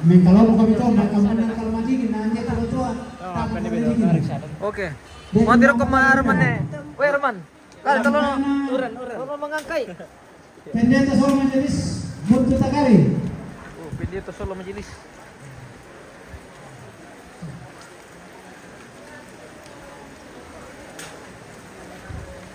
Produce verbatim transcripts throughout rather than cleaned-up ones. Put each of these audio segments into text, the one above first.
Mengkalo kami to, maka menang kalau mati, nanti kalau tua, tak boleh dingin. Oke. Mau tiro ke ma Arman ne. Weh, Arman. Kali tolong. Uran, uran. Tolong mangangkai. Pendeta Solo Majelis, Muntu Takari. Oh, pendeta Solo Majelis.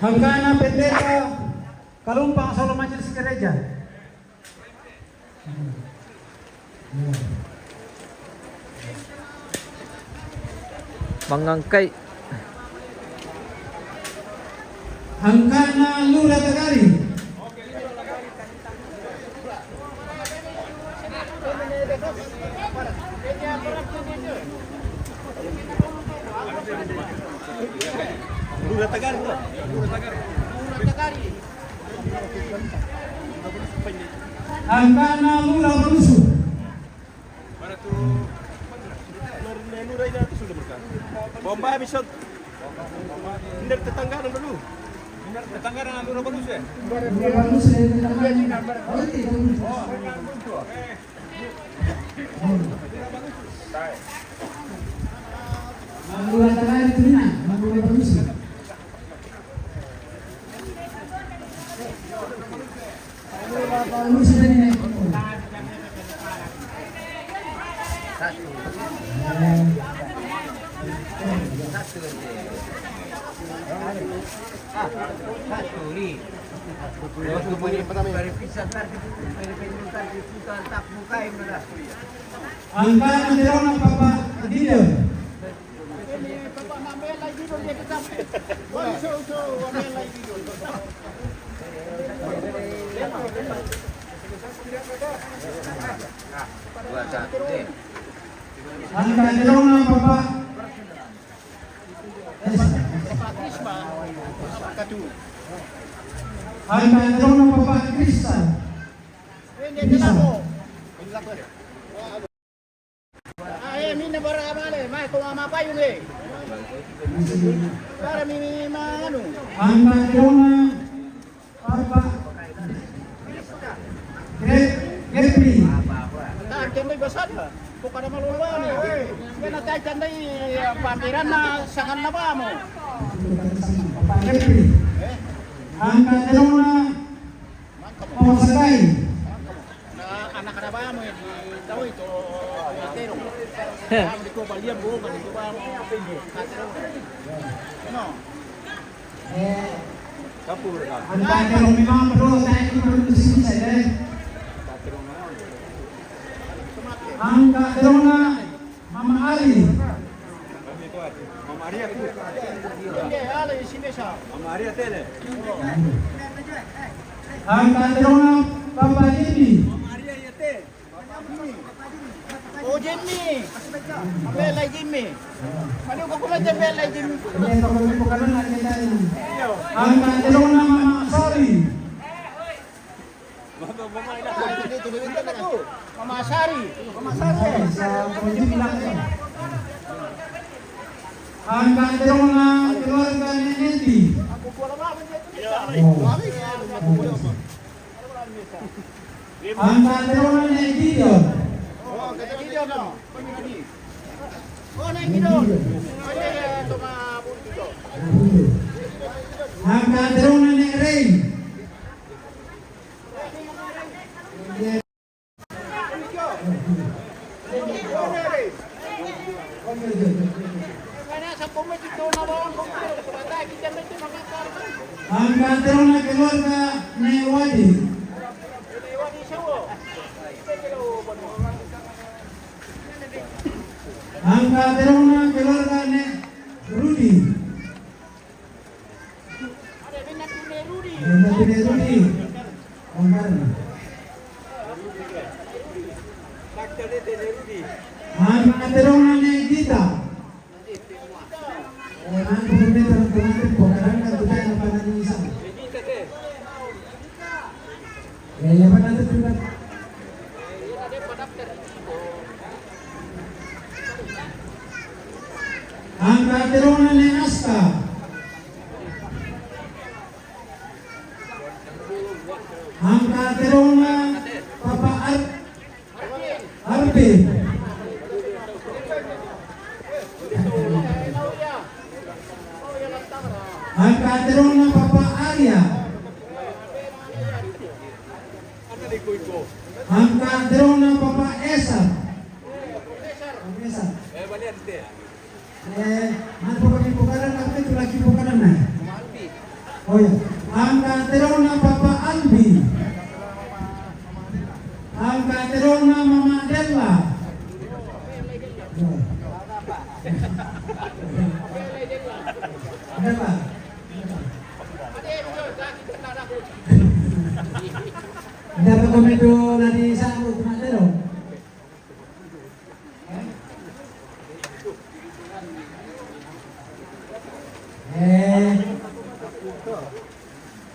Hangkana pendeta Kalumpang Solo Majelis Gereja. Mangangkai. Hangkana Lura Takari. Lura Takari, Lura Takari. Hangkana Lura Balusu. Mana tu? Lura, Lura ina tu sudah berkah. Bomba bisa. Indar tetangga nang dulu. Indar tetangga nang dulu bagus ya. Lura Balusu ya, tetangga. Oh, itu. Oh. Lura Takari tu ina, Lura Balusu. Angka nanti orang apa, Pak Gideon? Angka nanti orang apa, Pak? Angka nanti orang apa, Pak Krista? Krista. Ah, eh, minna bara male, mai ko mama payung, eh. Bara mi, mi, ma, anu. Angka dona, Papa. Gre-, Gepri. Nah, kendai basada. Bukan ada malu bani. Kena tai kendai, ya, pampiran na sangan na bamu. Papa Gepri. Angka dona, Papa Sakai. Na anak na bamu di tau itu, ya, terong. Di ko balian bo, di ko bamu. No. Eh, angka terong memang perlu, saya itu perlu di sini saya. Angka terong na Mama Ali. Mama Maria tu. Mama Maria tele. Angka terong na Papa Jimmy. Oh, Jimmy. Bella Jimmy. Manu ko kuma Bella Jimmy. Angka terong na Mama Sari. Mama Sari. Mama Sari. Angka terong na keluarga Nenenti. Angka terong na Nenenti. Oh, Nenenti. Angka terong na Nek Rey. Angka terong na keluarga Nek Wadi. Angka terong na keluarga Nek Rudi. Nek Rudi. Angka terong na Nek Dita. Angka terong na Nek Aska. Angka terong na Papa Ar-, Arbe. Angka terongna Papa Arya. Angka terongna Papa Esar. Esar. Eh, mana pokoknya pokadan apa itu lagi pokadan nah? Oh ya. Angka terongna Papa Albi. Angka terongna Mama Della. Ya. Della. Dapat komentar dari satu, Mama Della. Eh.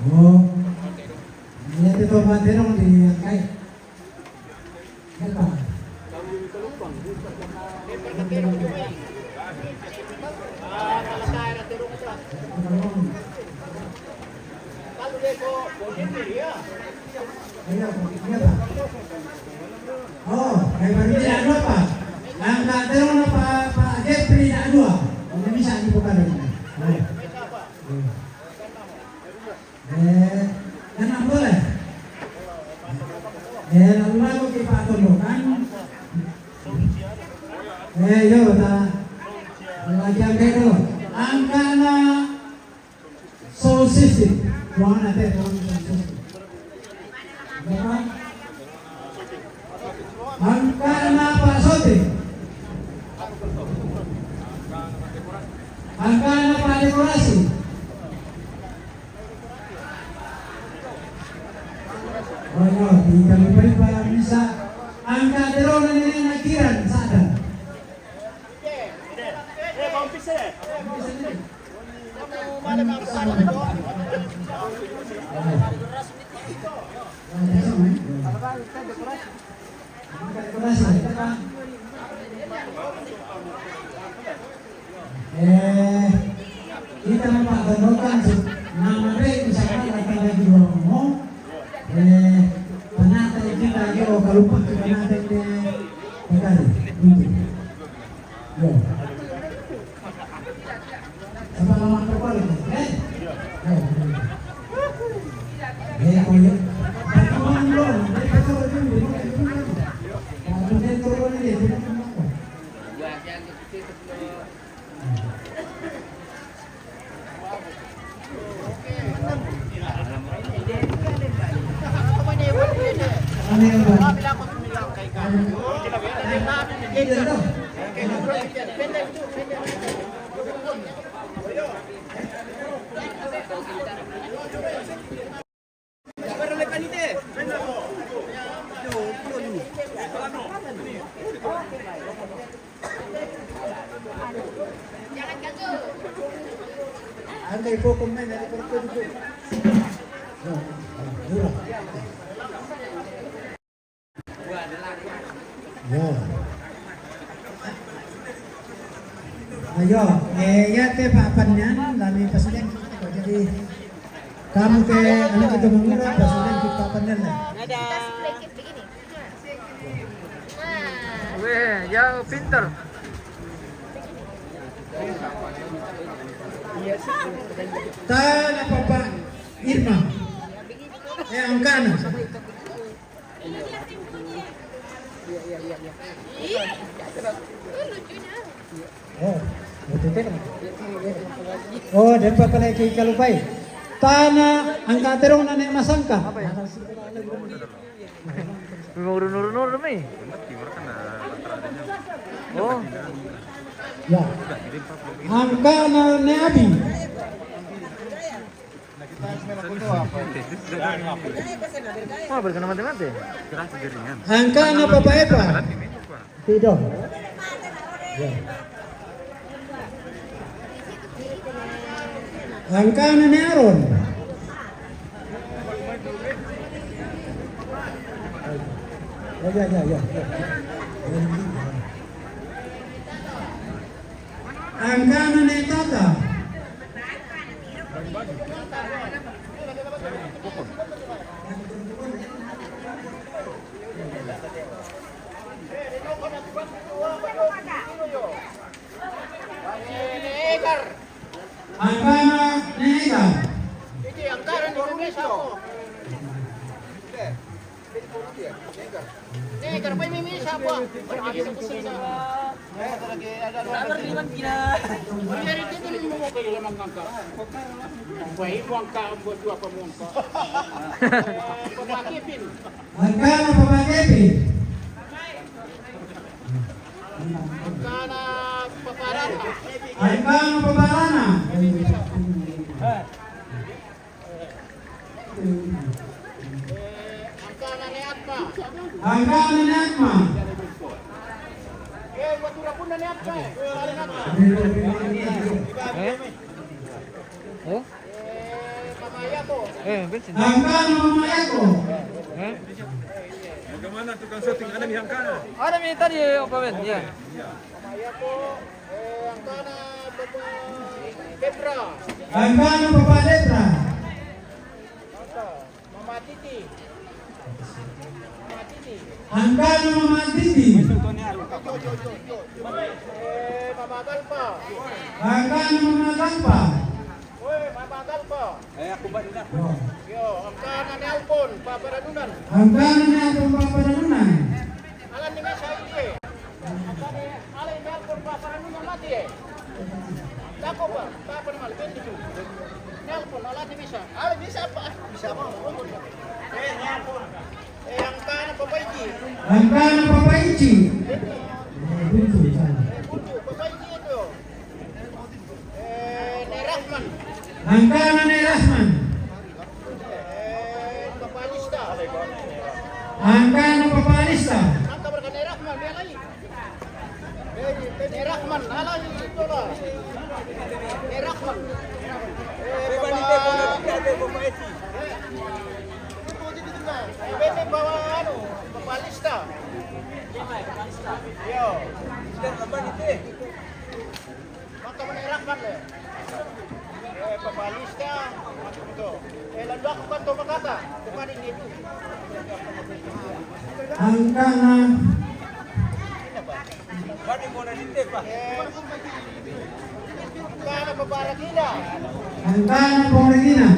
Oh. Iya, itu Mama Della di angkai. Kenapa? Iya, iya, Pak. Oh, kayak baru ini ada apa? Angka terong apa, Pak Jeffrey nak dua? Ini bisa dibuka dulu. Oh. Hmm. Eh, kan apa lah? Eh, lalu lalu kita tundukkan. Eh, yo, ta. Lagi angka itu. Angka na sound system. Ruangan ada ruangan sound system. Berapa? Angka na Pak Sote. Angka na Pak Dekorasi. Oh, no, di kami paling pala bisa. Angka terong na nene na Kiran, sadar. Eh, kita nampak bendokan su-, nama re misalkan lagi lagi dua ngomong. Eh, penata kita yo kalupa kita nata ini negara. Yo. Apa nama kepala? Eh? Yo. Eh, apa ya? Apa nama lo? Eh, apa lo? Apa dia turun ini? Dia turun apa? Andai pokok main ada perut itu. Nah, murah. Ya. Ayo, eh, ya te Pak Panyan, lami presiden. Jadi, kamu ke, anu kita mengurus, presiden kita Pak Panyan lah. Ada. Weh, ya pinter. Tana Papa Irma. Eh, angkana. Oh, betul kan? Oh, dempa pale ki kalupai. Tana angka terong na ne masangka. Urun-urun mi. Oh. Ya. Angkana ne Abi. Wah, berkena mati-mati. Angkana Papa Epa. Tidak. Ya. Angkana ne Aaron. Oh, ya, ya, ya, ya. Angkana ne Tata. Sabar, Iman, gila. Baik, buang kau buat dua pemuang kau. Papa Kevin. Hangkan Papa Kevin. Hangkan Papa Rana. Hangkan Papa Rana. Eh, hangkan Nene Atma. Hangkan Nene Atma. Eh, buat dua pun Nene Atma, eh. Nene Atma. Eh? Eh? Eh, Mama Yako. Eh, bensin. Hangkan Mama Yako. Eh? Bagaimana tukang syuting? Ada mi hangkan? Ada mi tadi, Opa Ben, ya. Mama Yako, eh, hangkan Papa Debra. Hangkan Papa Debra. Mama Titi. Mama Titi. Hangkan Mama Titi. Eh, Mama Galpa. Hangkan Mama Galpa. Woi, Mama Galpa. Eh, aku buat ini. Yo, hangkan Nene Alpon, Papa Ranunan. Hangkan Nene Alpon, Papa Ranunan. Alan ni mesa ini, eh. Alan ni Alpon, Papa Ranunan mati, eh. Tako, Pak. Papa ni malu, ben itu. Ni Alpon, alan ni mesa. Alan ni mesa apa? Mesa apa? Eh, ni Alpon. Eh, hangkan Papa Ici. Hangkan Papa Ici. Betul, salah. Eh, betul. Papa Ici itu. Eh, Nene Rahman. Hangkan Nene Rahman. Eh, Papa Lista. Hangkan Papa Lista. Hangkan berkah Nene Rahman, dia lagi. Eh, Nene Rahman, ala ni itu lah. Nene Rahman. Eh, Papa. Eh, Bebe bawa anu, Papa Lista. Yo. Maka mana Rahman le? Eh, Papa Lista, macam tu. Eh, lalu aku kan tu berkata, bukan ini tu. Hangkan. Ini apa? Bani mo na dite pa. Eh, hangkan Papa Regina. Hangkan Papa Regina.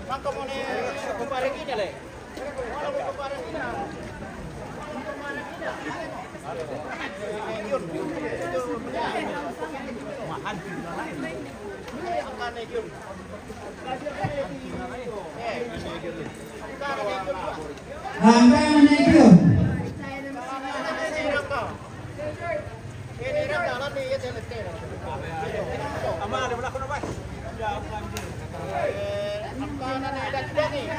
Maka mo ni kumpare kini le. Hangkan Nene Gion.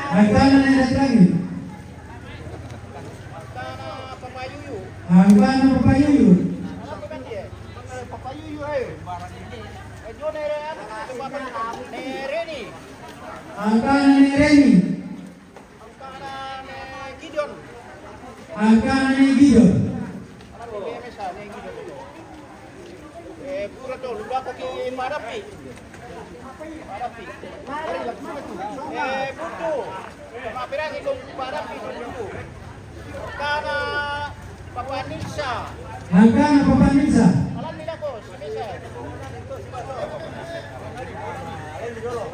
Hangkan Nene Dagdagi. Hangkan Papa Yuyu. Hangkan Papa Yuyu. Papa Yuyu, eh. Eh, John, eh, Nene Reni. Hangkan Nene Reni. Hangkan Nene Gideon. Hangkan Nene Gideon. Eh, pura to, lupa ko ki Marapi. Marapi. Eh, Putu. Sama pirang iko Marapi, Putu. Hangkan Papa Nisa. Hangkan Papa Nisa. Alam nila ko, si Nisa.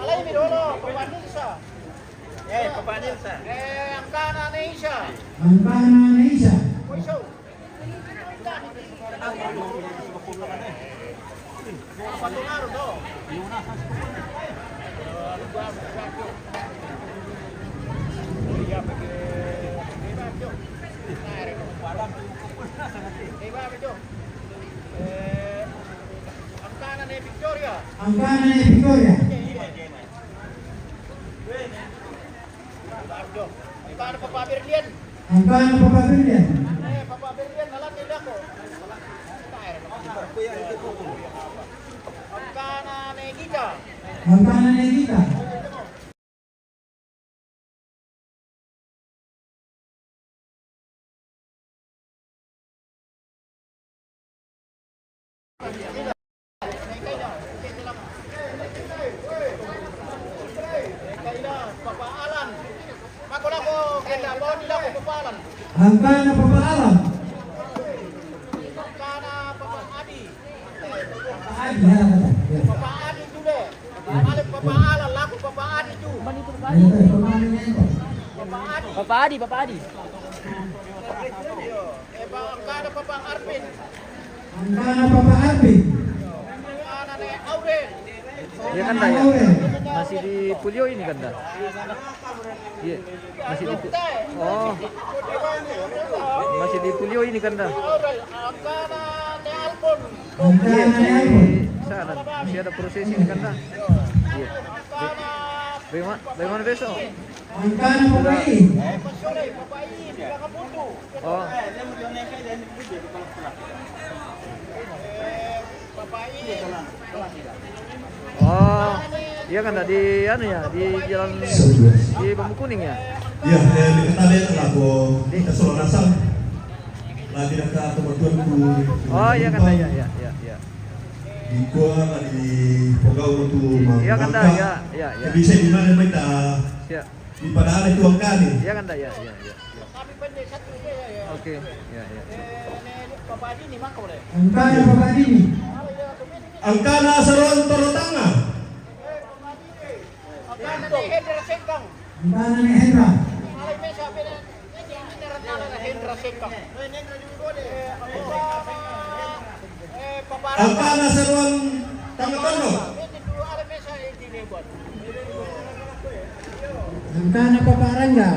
Alam mi dolo, Papa Nisa. Eh, Papa Nisa. Eh, hangkan Nene Isa. Hangkan Nene Isa. Ko iso. Hangkan Nene Victoria. Hangkan Nene Victoria. Hangkan Papa Berlian. Hangkan Papa Berlian. Eh, Papa Berlian, alam ni dako. Hangkan Nene Gita. Hangkan Nene Gita. Angkana Papa Alam. Angkana Papa Adi. Papa Adi, ya, ya. Papa Adi tu deh. Papa Alam, Papa Alam, laku Papa Adi tu. Ya, ya, Papa Adi, ya. Papa Adi. Papa Adi, Papa Adi. Eh, ba-, angkana Papa Arvin. Angkana Papa Arvin. Angkana ne Aurel. Iya kan dah ya? Aurel. Masih di polio ini kan dah? Iya. Masih di pu-, oh. Masih di polio ini kan dah? Aurel. Angkana ne Alpon. Iya, angkana ne Alpon. Di sana. Masih ada proses ini kan dah? Iya. Bagaimana, bagaimana besok? Angkana Papa Ii. Oh. Oh, iya kan tadi anu ya, di jalan di Bambu Kuning ya? Ya, eh, di Ketale lah ko kita soal nasang. Lagi dekat teman-temanku. Oh, iya kan, iya, iya, iya, iya. Di gua lagi pegawai tu. Iya kan dah, iya, iya, iya. Jadi saya di mana mereka? Iya. Di padahal itu angkana. Iya kan dah, iya, iya, iya, iya. Oke, iya, iya. Angkana Papa Dini. Angkana Saruan Tolotanga. Angkana ne Hendra Sengkang. Angkana ne Hendra. Hendra Sengkang. Angkana Saruan Tangatondo. Angkana Papa Rangga.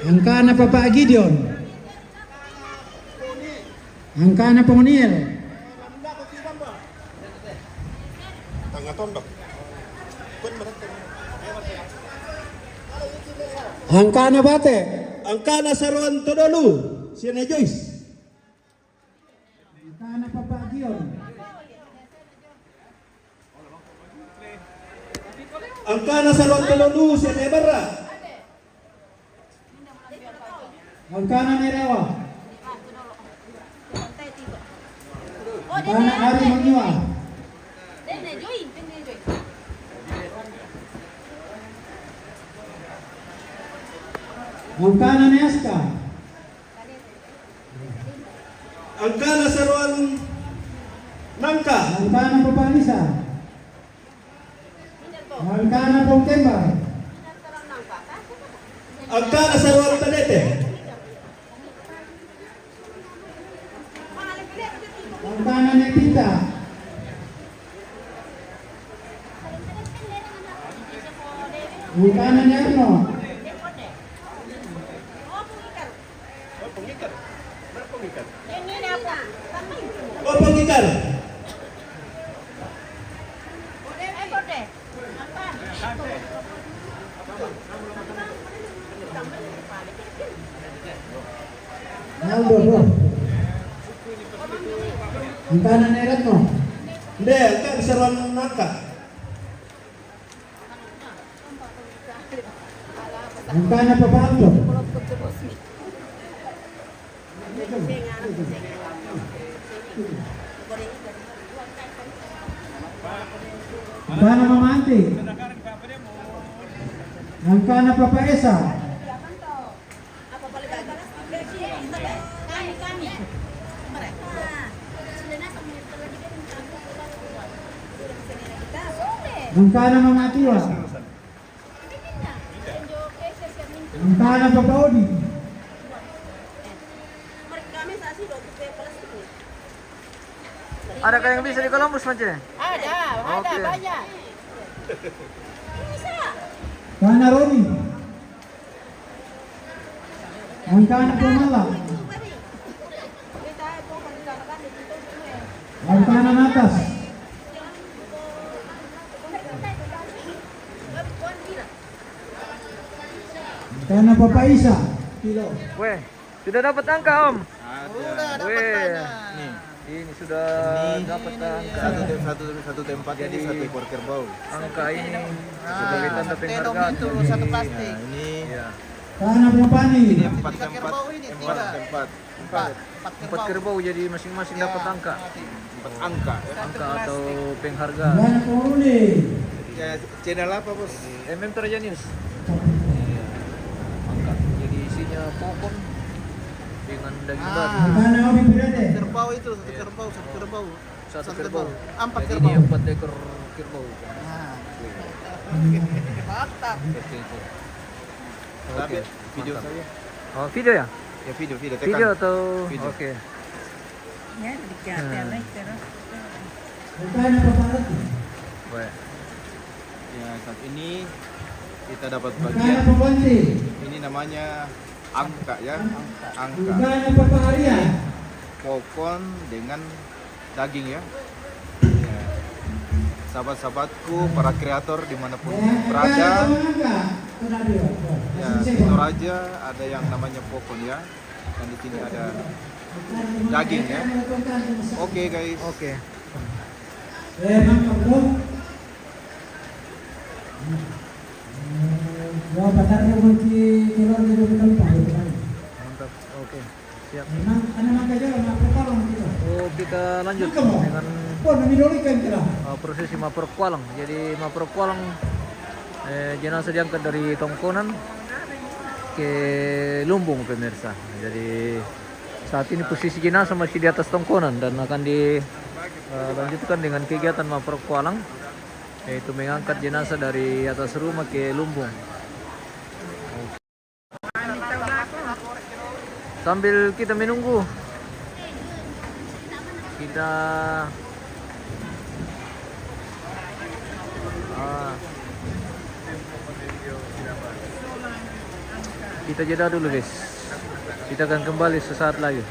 Angkana Papa Gideon. Angkana Pongoniel. Tangatondo. Angkana Bate. Angkana Saruan Todolu. Siana Joyce. Angkana Papa Gion. Angkana Saruan Todolu, siana Barra. Angkana Nerewa. Angkana Ari Mangiwa. Angkana Neaska. Angkana Saruan Nangka. Angkana Papa Anisa. Angkana Pongkembar. Angkana Saruan Tanete. Angkana Nepita. Angkana Nerno. Opong Ikar. Naldo, bro. Angkana Neretno. Nde, angkana Saruan Nangka. Angkana Papa Anto. Angkana Mama Anti. Angkana Papa Esa. Angkana Mama Tua. Angkana Papa Odi. Adakah yang bisa di Columbus, Mance? Ada, ada, oke, banyak. Angkana Roni. Angkana Pamala. Angkana Natas. Angkana Papa Isa. Kilo. Weh, sudah dapat angka, Om? Ada. Sudah dapat. Weh, banyak. Nih. Ini sudah dapat angka. Satu tem-, satu, satu tempat ini, jadi satu ekor kerbau. Angka ini sebagai tanda penghargaan. Itu satu plastik. Nah, ini. Iya. Tanah Bapani. Ini empat tempat. Kerbau ini empat tiga. Tempat. Empat. Empat kerbau. Empat kerbau, jadi masing-masing dapat angka. Empat angka, ya. Angka atau penghargaan. Banyak penghuni. Ya, channel apa, Bos? M M Toraja News. Popcorn dengan daging Ah. babi. Mana orang berada? Kerbau itu, satu kerbau, satu kerbau. Satu Satu kerbau. kerbau. Empat Jadi kerbau. Ini empat ekor kerbau. Nah, mantap. Seperti itu. Oke. Tapi video Mantap. Saya. Oh, video ya? Ya, video, video. Tekan. Video atau Video. Oke. Ya, dikit Hmm. ya, terus. Bukan apa-apa. Baik. Ya, saat ini kita dapat Bukan bagian. apa-apa. Ini namanya angka, ya. Angka. Bukan apa-apa harian. Popcorn dengan daging, ya. Ya. Sahabat-sahabatku, para kreator dimanapun Ya, berada, bukan apa-apa. Kena dia. Ya, di Toraja ada yang namanya popcorn, ya. Dan di sini ada daging, ya. Oke, guys. Oke. Eh, mantap, bro. Eh, gua pasar dia kunci keluar dari rumah, gitu kan. Mantap. Oke. Siap. Memang, karena makanya sama pertolong kita. Oh, kita lanjut Mantap, bro. Dengan Oh, nami doli kan kita. Uh, prosesi maper kualang. Jadi maper kualang, eh, jenazah diangkat dari Tongkonan ke Lumbung, pemirsa. Jadi saat ini posisi jenazah masih di atas Tongkonan dan akan dilanjutkan dengan kegiatan maper kualang, yaitu mengangkat jenazah dari atas rumah ke Lumbung. Sambil kita menunggu, kita ah, kita jeda dulu, guys. Kita akan kembali sesaat lagi.